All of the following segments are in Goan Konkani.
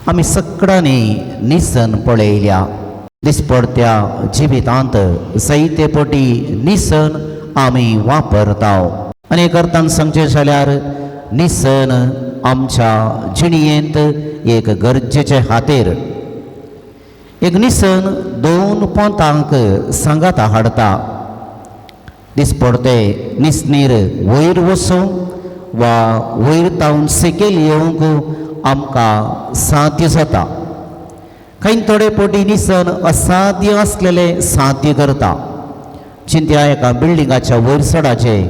आमी सगळ्यांनी निसन पळयल्या. दिसपडत्या जिवितांत जायते पटी निसन आमी वापरता आनी एक अर्थान सांगचें जाल्यार निसन आमच्या जिणयेंत एक गरजेचे हातेर. एक निसन दोन पोंतांक सांगाता हाडता. दिसपडते निसणीर वयर वचूंक वा वयर तावन सकयल येवंक आमकां साध्य जाता. खंय थोडे पटी निसन असाध्य आसलेलें साध्य करता. चिंत्या, एका बिल्डिंगाच्या वयर चडाचें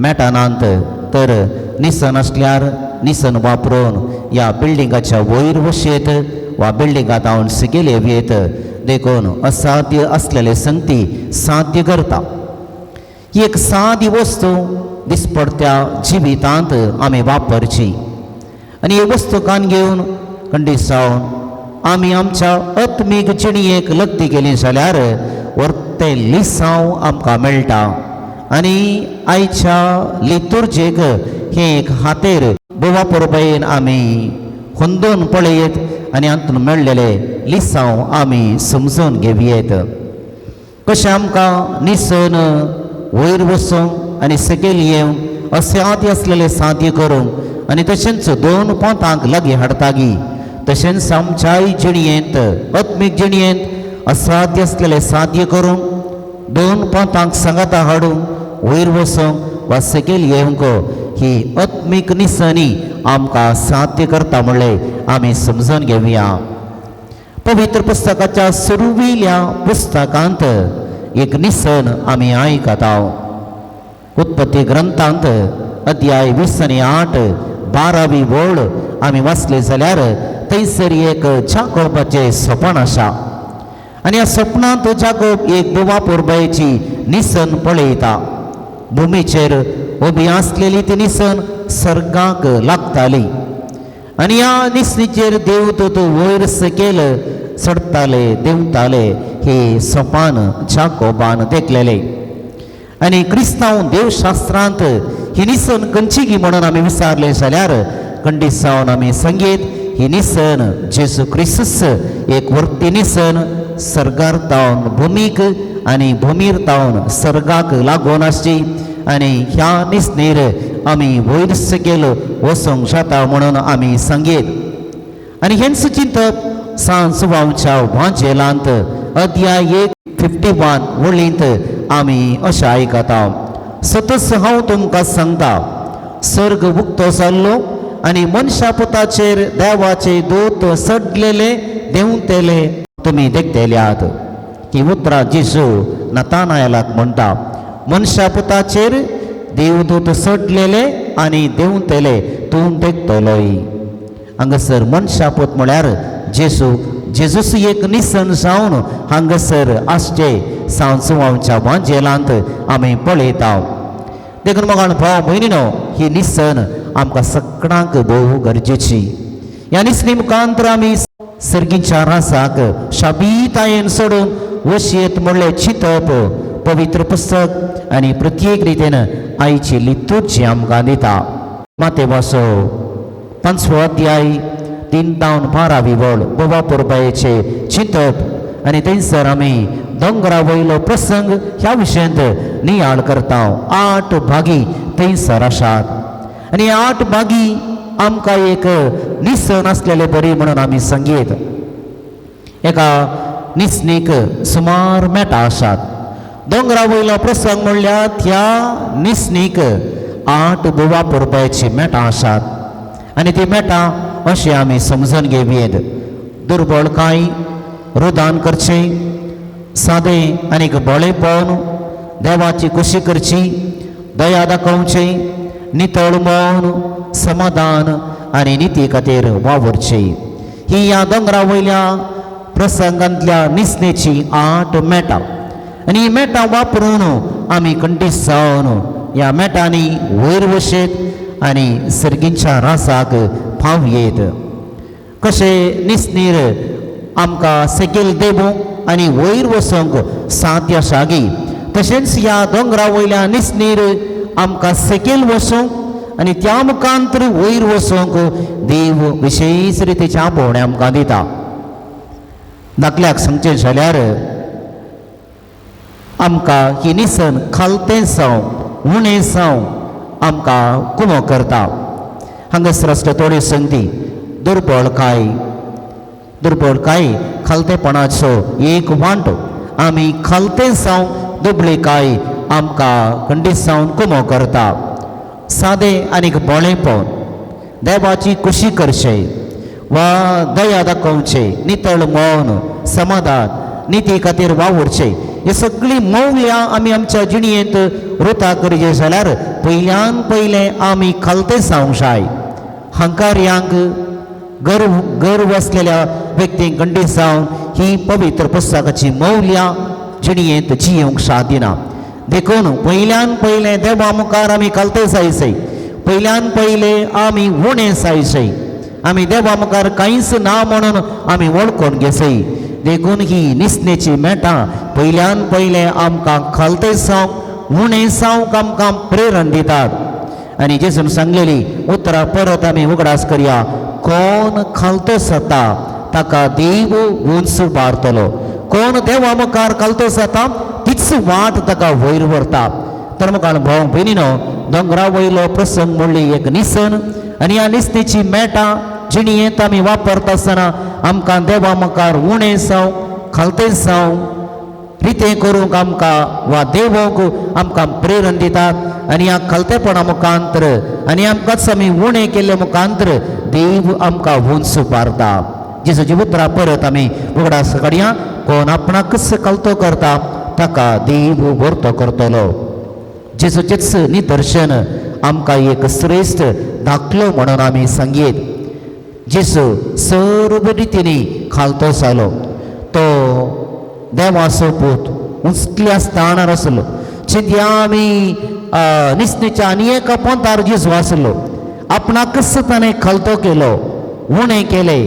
मेटानांत तर निसन आसल्यार निसन वापरून ह्या बिल्डिंगाच्या वयर वशेत वा बिल्डिंगा तावन सकयल येत. देखून असाध्य आसलेले संगती साध्य करता. ही एक सादी वस्तू दिसपडत्या जिवितांत आमी वापरची आनी ही वस्तू कान घेवन कंडीसावन आमी आमच्या आत्मीक जिणयेक लग्ती केली जाल्यार वर्तें लिसांव आमकां मेळटा. आनी आयच्या लितुर्जेक हें एक हातेर बोवा परबेन आमी हुंदून पळयत आनी हातून मेळ्ळेले लिसांव आमी समजून घेवयेत. कशें आमकां निसन वयर वचूंक आनी सकयल येवंक असाध्य आसलेलें साध्य करूंक आनी तशेंच दोन पोंतांक लागीं हाडटागी, तशेंच आमच्याय जिणयेंत, आत्मीक जिणयेंत असाध्य आसलेलें साध्य करूंक, दोन पोंतांक सांगाता हाडूंक, वयर वचूंक वा सकयल येवंक ही आत्मीक निसणी आमकां साध्य करता म्हणलें आमी समजून घेवया. पवित्र पुस्तकाच्या सुरवेल्या पुस्तकांत एक निसन आमी आयकता. उत्पत्ती ग्रंथांत अध्याय 20 आनी 8, 12वी वळ आमी वाचली जाल्यार थंयसर एक जाकोबाचें सपन आसा आनी ह्या सपनांत जाकोब एक बोवा पोरबायेची निसन पळयता. भुमीचेर उबी आसलेली ती निसन सर्गाक लागताली आनी ह्या निसणीचेर देवदूत वयर सकयल चडटाले, देंवताले. हे सोपान जाकोबान देखलेले. आनी क्रिस्तांव देवशास्त्रांत ही निसन खंयची गी म्हणून आमी विचारलें जाल्यार खंडीत जावन आमी संगीत ही निसन जेजू क्रिस्तूस एक वर्ती निसन सर्गार तावन भुमीक आनी भुमीर तावन सर्गाक लागून आसची आनी ह्या निसणीर आमी वयर सकयल वचूंक जाता म्हणून आमी संगीत. आनी हेंच चिंतप सांत जुवांवच्या वांजेलांत अध्याय 1, 51 वळींत आमी अशें आयकता, "सतच हांव तुमकां सांगता, सर्ग उक्तो जाल्लो आनी मनशा पुताचेर देवाचे दूत चडलेले देंवतेले तुमी देखतेल्यात." ही उतरां जेजू नतानायलाक म्हणटा. मनशा पुताचेर देवदूत चडलेले आनी देंवतेले तूं देखतलोय. हांगासर मनशापूत म्हळ्यार जेजू. जेजूस एक निसन जावन हांगासर आसचे सांत वांजेलांत आमी पळयता. देखून मोगाळ भाव भयणीनो, ही निसन आमकां सगळ्यांक भोव गरजेची. ह्या निसणी मुखांतर आमी सर्गीच्या रासाक शाबीतायेन सोडून वशयेत म्हणलें चिंतप पवित्र पुस्तक आनी प्रत्येक रितीन आयची लितूची आमकां दिता. मातेवासो पांचवो अध्याय, 3 तावन 12वी वळ, गोवा पोरबायेचे चिंतप आनी थंयसर आमी दोंगरा वयलो प्रसंग ह्या विशयांत नियाळ करता. आठ भागी थंयसर आसात आनी आठ भागी आमकां एक निसन आसलेले बरी म्हणून आमी संगीत. एका निसणीक सुमार मेटां आसात. दोंगरा वयलो प्रसंग म्हणल्यार त्या निसणीक आठ बोवा पोरबायची मेटां आसात आनी ती मेटां अशें आमी समजून घेवयेत: दुर्बळकाय, रुदान करचें, सादें आनीक बळेपण, देवाची खुशी करची, दया दाखोवची, नितळ मन, समाधान आनी निती खातीर वावुरची. ही ह्या दोंगरा वयल्या प्रसंगांतल्या निसणेची आठ मेटां आनी ही मेटां वापरून आमी खंडीत जावन ह्या मेटांनी वयर वशेत आनी सर्गींच्या रासाक पावयेत. कशें निसणीर आमकां सकयल देवूंक आनी वयर वचूंक साध्य आसा गी, तशेंच ह्या दोंगरा वयल्या निसणीर आमकां सकयल वचूंक आनी त्या मुखांतर वयर वचूंक देव विशेश रितीचें आपोवणें आमकां दिता. धाकल्याक सांगचें जाल्यार आमकां ही निसन खालतें जावं उणें जावं आमकां कुमो करता. हांगासर आसल्यो थोड्यो संदी दुर्बळकाय, दुर्बळकाय खालतेपणाचो एक वांटो. आमी खालतें जावं दुबळीकाय आमकां खंडीत जावन कुमो करता. सादें आनीक बोळेपण, देवाची खुशी करचें वा दया दाखोवचें, नितळ मौन, समाधान, निती खातीर वावुरचें, हे सगळीं मौल्यां आमी आमच्या जिणयेंत रुता करचें जाल्यार पयल्यान पयलें आमी खालतें जावंक जाय. हंकार्यांक गर्व गर्व आसलेल्या व्यक्तींक खंडीत जावन ही पवित्र पुस्तकाची मौल्यां जिणयेंत जियोंक साथ दिना. देखून पयल्यान पयलें देवा मुखार आमी खालते जायचें, पयल्यान पयलें आमी उणें जायचें, आमी देवा मुखार कांयच ना म्हणून आमी वळखून घेसय. देखून ही निसणेची मेटां पयल्यान पयलें आमकां खालते जावंक उणें जावंक आमकां प्रेरण दितात. आनी जेजून सांगलेली उतरां परत आमी उगडास करया, कोण खालतो जाता ताका देव उंच उबारतलो, कोण देवा मुखार खालतो जाता तीच वाट ताका वयर व्हरता. तर मुखार भाव भयणीनो, दोंगरा वयलो प्रसंग म्हणली एक निसन आनी ह्या निसणेची मेटां जिणयेंत आमी वापरता आसतना आमकां देवा मुखार उणें जावं खालतें जावं रितें करूंक आमकां वा देवोंक आमकां प्रेरण दितात. आनी ह्या खालतेपणा मुखांतर आनी आमकांच आमी उणें केल्ले मुखांतर देव आमकां उंच उबारता. जेजूची उतरां परत आमी उगडास काडया, कोण आपणाकच खालतो करता ताका देव व्हरतो करतलो. जेजूचेच निदर्शन आमकां एक श्रेश्ठ दाखलो म्हणून आमी सांगयेत. जेजू सर्व रितींनी खालतो जालो, तो देवाचो पूत उंचल्या स्थानार आसलो. चिंतया आमी निसणेच्या आनी एका पोंतार जेजू आसलो, आपणाकच ताणें खालतो केलो, उणें केलें.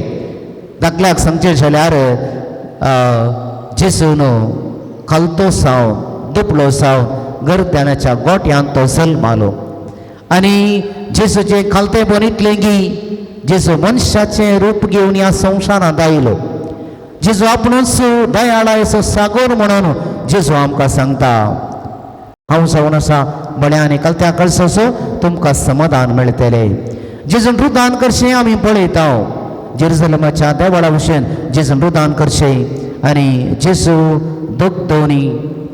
धाकल्याक सांगचें जाल्यार जेजून खालतो जावन दुबळो जावन गर्द्यानाच्या गोट्यांत तो जल्मालो. आनी जेजूचें खालतेपण इतलें की जेजू मनशाचें रूप घेवन ह्या संवसारांत आयलो. जेजू आपणूच दयाळायचो सागोर म्हणून जेजू आमकां सांगता, हांव जावन आसा बळ्या आनी कलत्या कळसो तुमकां समाधान मेळटलें. जेजून रुदान करचें आमी पळयता, जेरुजलमाच्या देवळा भशेन जेजून रुदान करचें आनी जेजू दोगदोनी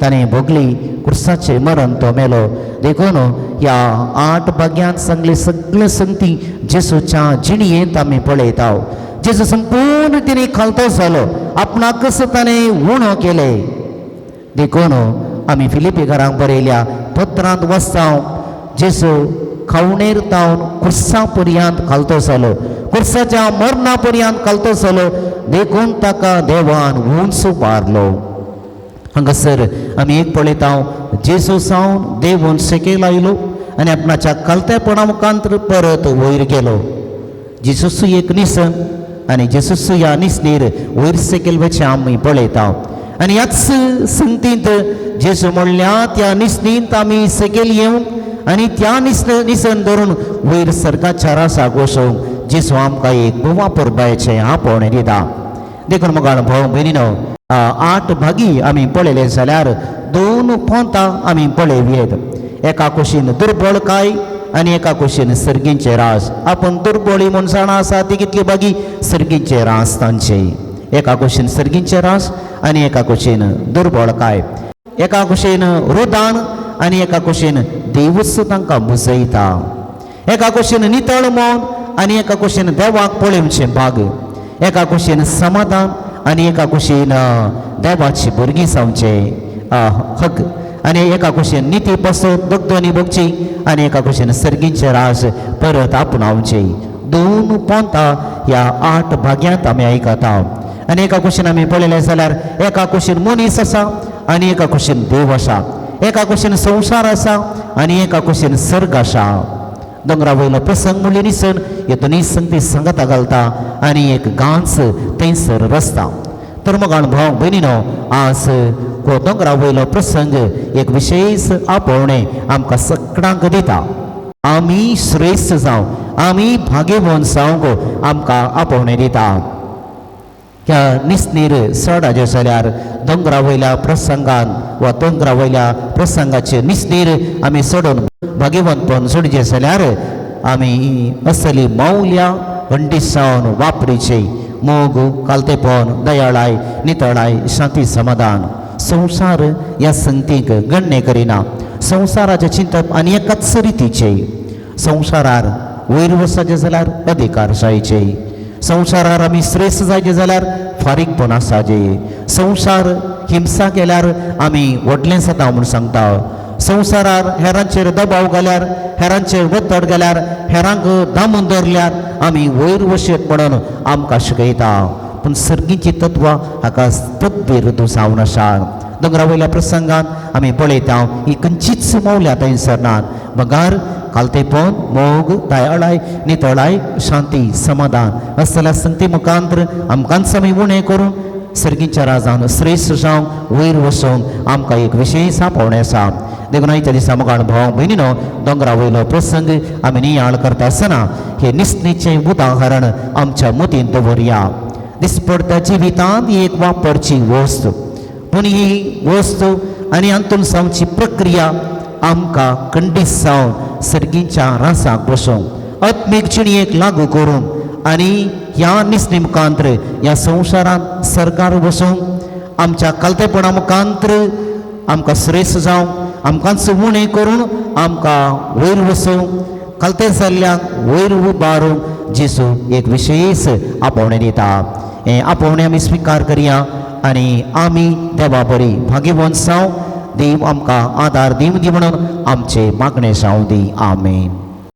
ताणें भोगली, क्रुसाचें मरण तो मेलो. देखून ह्या 8 भाग्यांत सांगले सगळे संगती जेजूच्या जिणयेंत आमी पळयता. जेजू संपूर्ण तिणें खालतो जालो, आपणाकच ताणें उणो केलें. देखून आमी फिलिपी घरांक बरयल्या पत्रांत वचता, जेजू खावणेर तावन कुर्सा पर्यंत खालतो जालो, कुर्साच्या मरणा पर्यंत खालतो जालो, देखून ताका देवान उंच उबारलो. हांगासर आमी एक पळयता, जेजू सावन देवून सेकेल आयलो आनी आपणाच्या खालतेपणा मुखांत परत वयर गेलो. जेजूस एक निसन आनी जेजूस ह्या निसणीर वयर सेकेल वचें आमी पळयता. आनी ह्याच संगतींत जेजू म्हणल्या त्या निसणींत आमी सेकेल येवंक आनी त्या निसन धरून वयर सर्गाच्या रासाक वचूंक जेजू आमकां एक भोवा परबायचें आपोवणें दिता. देखून मुखार भाव भयणीनो, 8 भागी आमी पळयले जाल्यार 2 पोंतां आमी पळोवयेत. एका कुशीन दुर्बळकाय आनी एका कुशीन सर्गींचे रास. आपूण दुर्बळी म्हूण जाणा आसा ती कितली भागी सर्गींचे रास तांचे. एका कुशीन सर्गींचे रास आनी एका कुशीन दुर्बळकाय, एका कुशीन रुदान आनी एका कुशीन देवूच तांकां बुजयता. एका कुशीन नितळ मन आनी एका कुशीन देवाक पळोवचें भाग, एका कुशीन समाधान आनी एका कुशीन देवाची भुरगीं जावचें हक, आनी एका कुशीन निती पसत दगदोनी भोगची आनी एका कुशीन सर्गींचे राज परत आपणावचे. 2 पोंतां ह्या 8 भाग्यांत आमी आयकता. आनी एका कुशीन आमी पळयलें जाल्यार एका कुशीन मनीस आसा आनी एका कुशीन देव आसा, एका कुशीन संवसार आसा आनी एका कुशीन सर्ग आसा. दोंगरा वयलो प्रसंग म्हणली निसन हे दोनूय संगती सांगाता घालता आनी एक गांच थंयसर रचता. तर मग भाव भयणीनो, आज हो दोंगरा वयलो प्रसंग एक विशेष आपोवणें आमकां सगळ्यांक दिता. आमी श्रेश्ठ जावं, आमी भाग्यवंत जावंक आमकां आपोवणें दिता. ह्या निसणीर चडाचें जाल्यार दोंगरा वयल्या प्रसंगान वा दोंगरा वयल्या प्रसंगाचे निसणीर आमी चडून भाग्यवंतपण जोडचें जाल्यार आमी असली मौल्यां खंडीत जावन वापरीचे मोग, कालतेपण, दयाळाय, नितळाय, शांती, समाधान. संवसार ह्या संगतीक गण्य करिना. संवसाराचें चिंतप आनी एकाच रितीचे. संवसारार वयर वचपाचें जाल्यार अधिकार जायचे, संवसारार आमी श्रेश्ठ जायचे जाल्यार फारीकपण आसाचे, संवसार हिंसा केल्यार आमी व्हडलें जाता म्हूण सांगता, संवसारार हेरांचेर दबाव घाल्यार, हेरांचेर वत्तड घाल्यार, हेरांक दामून दवरल्यार आमी वयर वशेत म्हणून आमकां शिकयता. पूण सर्गीचीं तत्वां हाका तद्विरुद्ध जावन आसा. दोंगरा वयल्या प्रसंगात आमी पळयता, ही खंयचीच मौल्यां थंयसर नात, बगार कालतेपण, मोग, दयाळाय, नितळाय, शांती, समाधान असल्या संगती मुखांतर आमकांच आमी उणें करून सर्गीच्या राजान श्रेश्ठ जावन वयर वचून आमकां एक विशेश आपोवणें आसा. देखून आयच्या दिसा मुखार भाव भयणीनो, दोंगरा वयलो प्रसंग आमी नियाळ करता आसतना हे निसणीचें उदाहरण आमच्या मतींत दवरया. दिसपडत्या जिवितांत ही एक वापरची वस्त, पूण ही वस्तू आनी हातून जावची प्रक्रिया आमकां खंडीत जावन सर्गीच्या रासाक बसोवंक, आत्मीक जिणेक लागू करूंक आनी ह्या निसणी मुखांतर ह्या संवसारांत सरकार बसोवंक, आमच्या कालतेपणा मुखांतर आमकां श्रेश्ठ जावंक, आमकांच उणें करून आमकां वयर वसोवंक, कालते जाल्ल्यांक वयर उबारूंक जेजू एक विशेश आपोवणें दिता. हें आपोवणें आमी स्विकार करया आनी आमी देवा बरी भाग्यवंत जावं. देव आमकां आदार दिवं दी म्हणून आमचें मागणें जावं दी. आमेन.